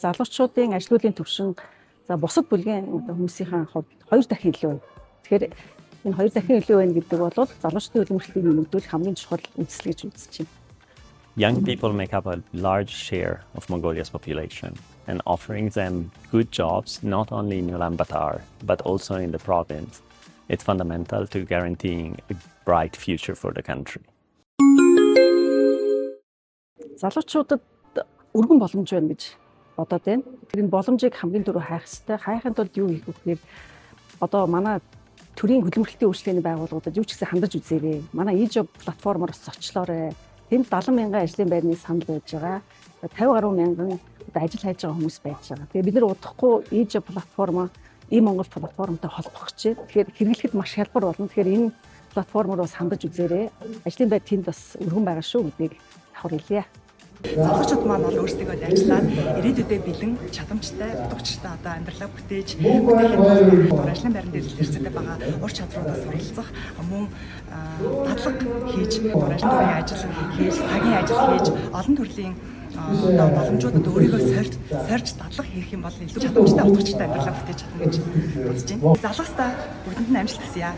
Залуучуудын ажлуулын түвшин за бусад бүлгийн одоо хүмүүсийн хувьд хоёр дахин илүү байна. Тэгэхээр энэ хоёр дахин илүү байна гэдэг бол залуучдын хөдөлмөрлөлтийг нэмэгдүүлэх хамгийн чухал үзэл гэж үзэж байна. Young people make up a large share of Mongolia's population, and offering them good jobs not only in Ulaanbaatar but also in the province, it's fundamental to guaranteeing a bright future for the country. Залуучуудад өргөн боломж байна гэж бодоод байна. Тэр энэ боломжийг хамгийн түрүү хайх хэрэгтэй. Хайхын тулд юу хийх вэ гэхээр одоо манай төрийн хөдөлмөрлөлтийн үйлчилгээний байгууллагуудад юу ч гэсэн хандаж үзээрэй. Манай e-job платформоор бас зочлоорой. Тэнд 70 мянган ажлын байрны санал байж байгаа. 50 гаруй мянган одоо ажил хайж байгаа хүмүүс байж байгаа. Тэгээ бид нар удахгүй e-job платформоо e-Монгол платформтой холбох гэж байна. Тэгэхээр хэрэглэхэд маш хялбар болно. Тэгэхээр энэ платформоор бас хандаж үзээрэй. Ажлын байр тэнд бас өргөн байгаа шүү гэдгийг давхар хэлье. Залуучууд маань бол өөрсдийгөө ажиллаад ирээдүйдээ бэлэн, чадамжтай, утга учиртай одоо амьдралаа бүтээхийн тулд ажлын байран дээр зэрэгцээтэй байгаа ур чадруудаас суралцах, мөн дадлага хийж, ажил төрлийн ажил хийж, цагийн ажил хийж, олон төрлийн одоо боломжуудад өөрийгөө сорьж дадлага хийх юм бол илүү чадамжтай, утга учиртай амьдралаа бүтээж чадна гэж бодож байна. Залуустаа бүгдэнд нь амжилт хүсье.